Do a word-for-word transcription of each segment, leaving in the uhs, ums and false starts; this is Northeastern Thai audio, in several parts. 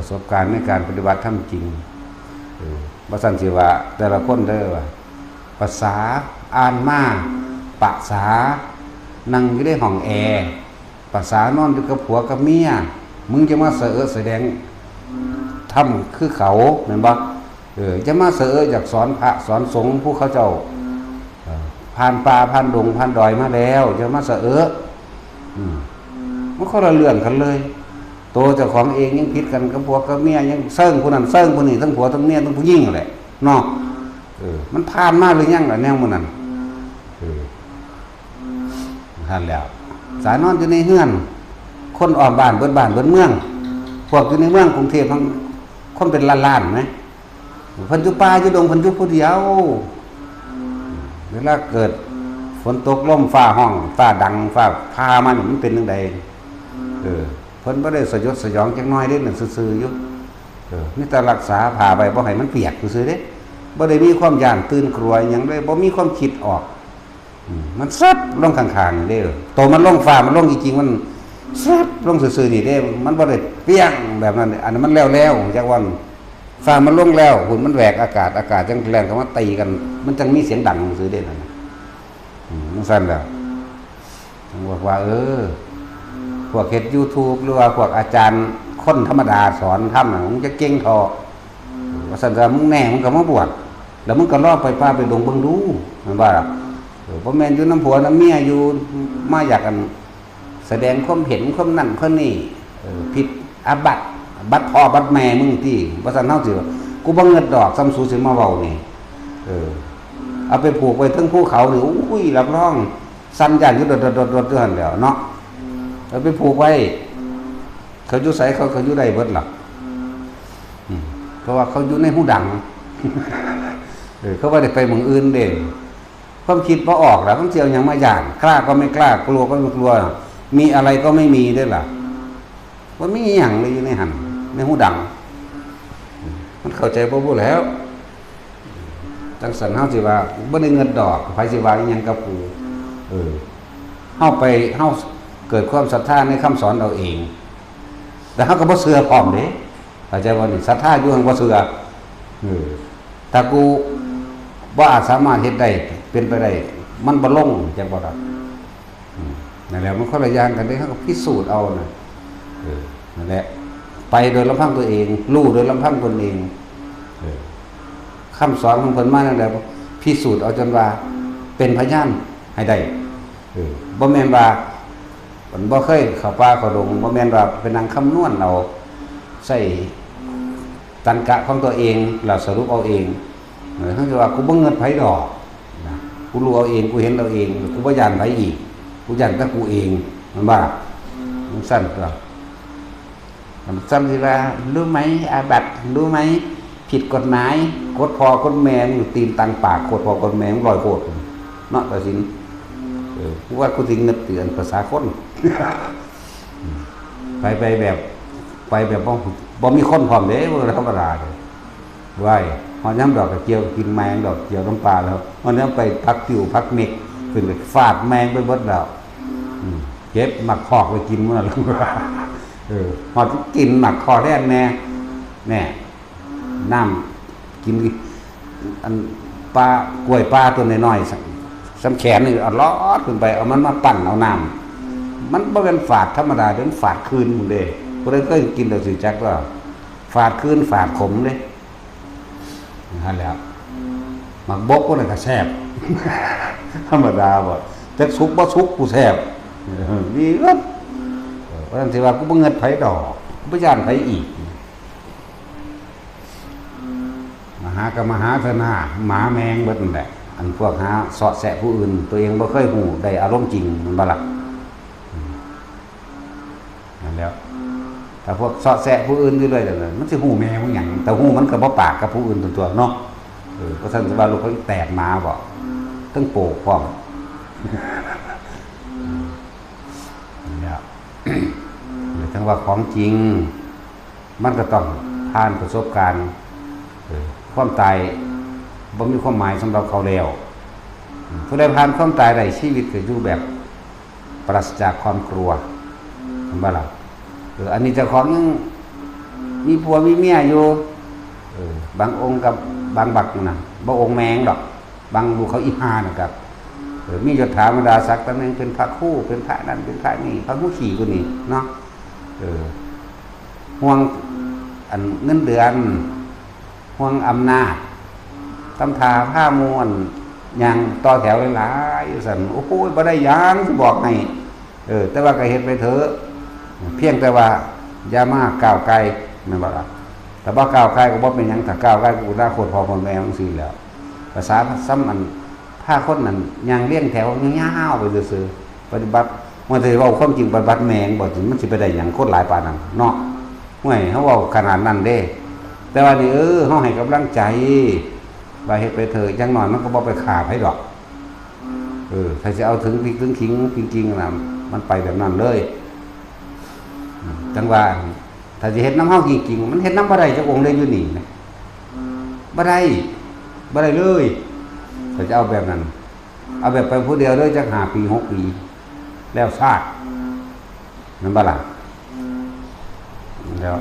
สบการณ์ในการปฏิบัติธรรมจริง เออ ว่าซั่นสิว่าแต่ละคนเด้อว่า ภาษาอ่านมา ภาษานั่งอยู่ในห้องแอร์ ภาษานอนอยู่กับผัวกับเมีย มึงจะมาสะเอะแสดงธรรมคือเขา แม่นบ่ เออ จะมาสะเอะอยากสอนพระสอนสงฆ์ผู้เขาเจ้า เออ ผ่านป่าผ่านดงผ่านดอยมาแล้ว จะมาสะเอะ อืม มันคนละเรื่องกันเลย ตัวเจ้าของเองยังผิดกันกับผัวกับเมีย ยังเซิงผู้นั้นเซิงผู้นี้ ทั้งผัวทั้งเมียทั้งผู้หญิงนั่นแหละเนาะ เออ มันผ่านมาหรือยังล่ะแนวมื้อนั้น เออ นั่นแหล้ว สายนอนอยู่ในเฮือน คนอ้อมบ้านเบิดบ้านเบิดเมือง พวกอยู่ในเมืองกรุงเทพฯ ทั้งคนเป็นล้านๆ นะ เพิ่นอยู่ป่าอยู่ดง เพิ่นอยู่ผู้เดียว เวลาเกิดฝนตก ลมฟ้าฮ้อง ฟ้าดัง ฟ้าผ่ามานี่ มันเป็นจั่งใด เออ เพิ่นบ่ได้สยดสยองจักหน่อยเด้ นั่นซื่อๆ อยู่ เออ มีแต่รักษาผ้าไว้บ่ให้มันเปียกซื่อๆ เด้ บ่ได้มีความย้านตื่นกลัวอิหยังเลย บ่มีความคิดออก อืม มันซับลงข้างๆ นี่เด้อ โตมันลงฟ้า มันลงจริงๆ มันซับลงซื่อๆ นี่เด้ มันบ่ได้เปี้ยงแบบนั้น อันนั้นมันแล้วๆ จักวัน ฟ้ามันลงแล้ว หุ่นมันแหวกอากาศ อากาศจั่งแล่นเข้ามาตีกัน มันจั่งมีเสียงดังซื่อเด้นั่นน่ะ อืม จั่งซั่นแหละ จั่งบอกว่า เออ พวกเฮ็ดยูทูบ หรือว่าพวกอาจารย์คนธรรมดาสอนธรรมน่ะ มึงจะเก่งเถาะ ว่าซั่นซะ มึงแน่ มึงก็มาบวช แล้วมึงก็ลองไปป่าไปดงเบิ่งดู แม่นบ่ล่ะ เออ บ่แม่นอยู่นำผัวนำเมียอยู่ มาอยากอัน แสดงความเห็นความนั่นความนี่ เออ ผิดอาบัติ บัติพ่อบัติแม่มึงติ ว่าซั่นเฮาสิว่า กูบ่เงิดดอก ส่ำสูสิมาเว้านี่ เออ เอาไปผูกไว้เทิงภูเขานี่ อุ้ย รับรอง สั่นย่านอยู่ โดดๆๆๆ อยู่หั่นแหล้วเนาะ เอาไปผูกไว้ เขาอยู่ไสเขาก็อยู่ได้เบิดล่ะ อืม เพราะว่าเขาอยู่ในฮูดัง เออ เขาบ่ได้ไปหม่องอื่นเด้ ความคิดบ่ออกล่ะ มันสิเอาหยังมาย้าน กล้าก็ไม่กล้า กลัวก็ไม่กลัว มีอะไรก็ไม่มีเด้ล่ะ บ่มีอิหยังเลยอยู่ในหั่น ในฮูดัง มันเข้าใจบ่บุแล้ว จั่งซั้นเฮาสิว่าบ่ได้เงิดดอก ไผสิว่าอิหยังกับกู เออ เฮาไป เฮาเกิดความศรัทธาในคำสอนเอาเอง แต่เฮาก็บ่เชื่อพร้อมเด้ เข้าใจบ่นี่ ศรัทธาอยู่หั่นบ่เชื่อ เออ ถ้ากูบ่อาจสามารถเฮ็ดได้ เป็นไปได้ มันบ่ลง จักบ่ล่ะ อืม นั่นแหละ มันคนละอย่างกันเด้ เฮาก็พิสูจน์เอาน่ะ เออ นั่นแหละ ไปโดยลำพังตัวเอง รู้โดยลำพังตนเอง เออ คำสอนของเพิ่นมาแนวใด พิสูจน์เอาจนว่าเป็นพยานให้ได้ เออ บ่แม่นว่า มันบ่เคยเข้าป่าเข้าดง บ่แม่นว่าไปนั่งคำนวณเอา ใช้ตรรกะของตัวเอง แล้วสรุปเอาเอง เออ เฮาสิว่า กูบ่เงิดไผดอก นะ กูรู้เอาเอง กูเห็นเอาเอง กูบ่ย้านไผอีก กูย้านแต่กูเอง แม่นบ่ล่ะ จั่งซั้นตั๊ว ซ้ำสิว่า รู้ไหม อาบัติ รู้ไหม ผิดกฎหมาย กดพ่อกดแม่ มึงตีนตังปาก กดพ่อกดแม่ มึงร้อยโคตร เนาะ ตัดสิน เออ กูว่ากูสิเงิดเตือนภาษาคน ไป ไปแบบ ไปแบบบ่ บ่มีคนพร้อมเด้ บ่ธรรมดาเด้ ไว้ ฮอดยามดอกกระเจียวก็กินแมงดอกเจียวน้ำปลาแล้ว ฮอดยามไปผักติ้วผักเม็ก ขึ้นไปฟาดแมงไปเบิดแล้ว อืม เก็บหมากคอกไปกินมื้อนั้น เออ ฮอดกินหมากคอกแทนแน่ แน่ น้ำกิน อัน ปลากล้วยป่าตัวน้อยๆ ส่ำ ส่ำแขนนี่ เอาลอดขึ้นไป เอามันมาปั้นเอาน้ำ มันบ่แม่นฝาดธรรมดาเด้ มันฝาดคืนพุ้นเด้ ผู้ใดเคยกินแล้วสิจักว่า ฝาดคืนฝาดขมเด้ นั่นแหละ หมากบกพวกนั้นก็แซ่บ ธรรมดาบ่ จักสุกบ่สุกกูแซ่บ เออ นี่เอิ้น เออ เพราะฉะนั้นสิว่ากูบ่เงิดไผดอก กูบ่ย้านไผอีก มาหาก็มาหาเถอะนา หมาแมงเบิดนั่นแหละ อันพวกหาเสาะแสะผู้อื่น ตัวเองบ่เคยฮู้ ได้อารมณ์จริง แม่นบ่ล่ะ อืม นั่นแหล้ว ถ้าพวกเสาะแสะผู้อื่นอยู่เรื่อยนั่นน่ะ มันสิฮู้แม่มันหยัง แต่ฮู้มันก็บ่ปากกับผู้อื่นตั๊วเนาะ เออ เพราะฉะนั้นสิว่าลูกเขาแตกหมาบ่ ต้องโปกพร้อม นั่นแหละ หรือทั้งว่าของจริง มันก็ต้องผ่านประสบการณ์ เออ ความตายบ่มีความหมายสำหรับเขาแล้ว ผู้ใดผ่านความตายได้ ชีวิตก็อยู่แบบปราศจากความกลัว เห็นบ่ล่ะ เออ อันนี้เจ้าของยัง มีผัวมีเมียอยู่ เออบางองค์กับบางบักนะ บางองค์แมงดอก บางลูกเขาอีหานะครับ เออมียศถาบรรดาศักดิ์ตำแหน่งเป็นพระครูเป็นพระนั่นเป็นพระนี่ พระมุขีกูนี่เนาะ เออห่วงอันเงินเดือน ห่วงอำนาจ ตำทาผ้ามวน ย่างต่อแถวหลายๆอยู่สั่น โอ้โหบ่ได้หยังสิบอกให้ เออ แต่ว่าก็เฮ็ดไปเถอะ เพียงแต่ว่าอย่ามาก้าวไกลแม่นบ่ล่ะ แต่บ่ก้าวไกลก็บ่เป็นหยัง ถ้าก้าวไกลกูด่าโคตรพ่อโคตรแม่มึงสิแล้ว ภาษาซ้ำอัน พาคนนั้นย่างเรียงแถวยาวๆไปซื่อๆ ปฏิบัติ มันสิเว้าความจริงปฏิบัติแม่งบ่ มันสิไปได้หยังคนหลายปานนั้นเนาะ ห่วย เฮาเว้าขนาดนั้นเด้ แต่ว่านี่ เออ เฮาให้กำลังใจ ว่าเฮ็ดไปเถอะ อย่างน้อยมันก็บ่ไปฆ่าไผดอก เออ ถ้าสิเอาถึงพริกถึงขิงจริงๆนะ มันไปแบบนั้นเลย อืม จังว่า ถ้าสิเฮ็ดนำเฮาจริงๆ มันเฮ็ดนำบ่ได้จักองค์เลยอยู่นี่นะ บ่ได้ บ่ได้เลย ถ้าจะเอาแบบนั้น เอาแบบไปผู้เดียวเลยจักห้าปี หกปี แล้วซาด แม่นบ่ล่ะ แล้ว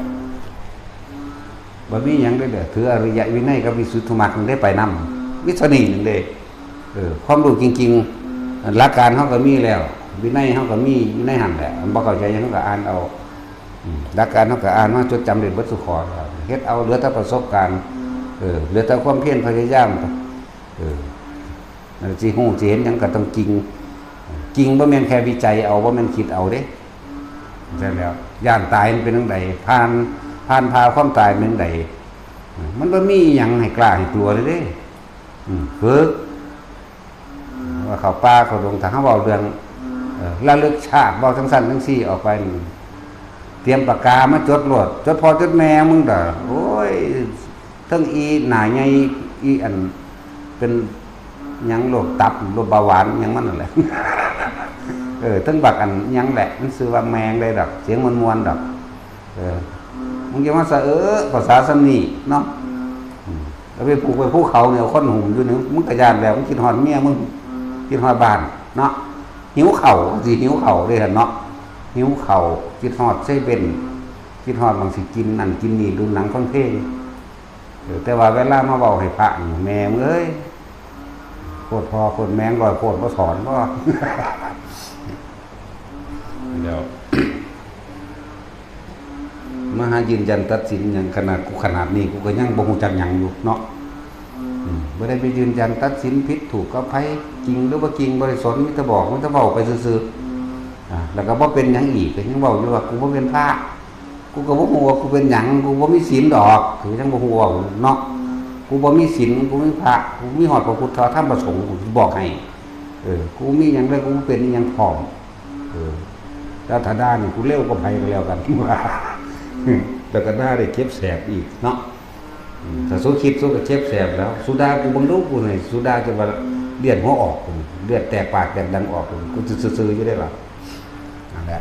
บ่มีหยังเด้อ ถืออริยวินัยกับวิสุทธิมรรคได้ไปนำ มีเท่านี้หนึ่งเด้ เออ ความรู้จริงๆ หลักการเฮาก็มีแล้ว วินัยเฮาก็มีอยู่ในหั่นแหละ อันบ่เข้าใจหยังเฮาก็อ่านเอา อืม หลักการเฮาก็อ่านมาจดจำได้เบิดซุข้อแล้ว เฮ็ดเอา เหลือแต่ประสบการณ์ เออ เหลือแต่ความเพียรพยายาม เออ นั่นสิฮู้สิเห็นหยังก็ต้องจริง จริงบ่แม่นแค่วิจัยเอา บ่แม่นคิดเอาเด้ ใช่แล้ว ย่านตายมันเป็นจั่งใด ผ่าน ผ่านผ่าความตายเป็นจั่งใด มันบ่มีหยังให้กล้าให้กลัวเลยเด้ อืม ฝึก ว่าเข้าป่าเข้าดง ถ้าเฮาเว้าเรื่อง เอ่อ ระลึกชาติ เว้าจั่งซั้นจั่งซี้ออกไปนี่ เตรียมปากกามาจดโลด จดพ่อจดแม่มึงเด้อ โอ้ย เทิงอีหน้าใหญ่ อีอัน เป็นหยังโรคตับ โรคเบาหวานหยังมันนั่นแหละ เออ เทิงบักอันหยังแหละ มันชื่อว่าแมงได้ดอก เสียงม่วนๆดอก เออ มึงจะมาสะเออภาษาส่ำนี้เนาะ อืม แล้วไปปลูกไปภูเขาเนี่ย เอาคนหุ่มอยู่นี่ มึงก็ย้านแล้ว มึงคิดฮอดเมียมึง คิดฮอดบ้านเนาะ หิวข้าว สิหิวข้าวเด้หั่นเนาะ หิวข้าว คิดฮอดเซเว่น คิดฮอดหม่องสิกินนั่นกินนี่ ดูหนังฟังเพลง เออ แต่ว่าเวลามาเว้าให้พระนี่ แม่มึงเอ้ย โคตรพ่อโคตรแม่ง ร้อยโคตรบ่สอนบ่ แล้ว มาหายืนยันตัดสินหยัง ขนาดกูขนาดนี้ กูก็ยังบ่ฮู้จักหยังอยู่เนาะ อืม บ่ได้ไปยืนยันตัดสินผิดถูกกับไผ จริงหรือบ่จริง บ่ได้สอน มีแต่บอก มีแต่เว้าไปซื่อๆ อ่า แล้วก็บ่เป็นหยังอีก ก็ยังเว้าอยู่ว่ากูบ่เป็นพระ กูก็บ่ฮู้ว่ากูเป็นหยัง กูบ่มีศีลดอก กูยังบ่ฮู้เว้าเนาะ กูบ่มีศีล กูมีพระ กูมีฮอดพระพุทธพระธรรมพระสงฆ์ กูสิบอกให้ เออ กูมีหยังแล้ว กูเป็นอิหยังพร้อม เออ แล้วถ้าด่านี่ กูเร็วกว่าไผก็แล้วกัน แล้วก็ด่าได้เจ็บแสบอีกเนาะ อืม ถ้าสู้คิดสู้ก็เจ็บแสบแล้ว สู้ด่ากูเบิ่งดู กูให้สู้ด่าจนว่าเลือดหัวออก เลือดแตกปากแตกดังออก กูซื่อๆอยู่ได้ล่ะ นั่นแหละ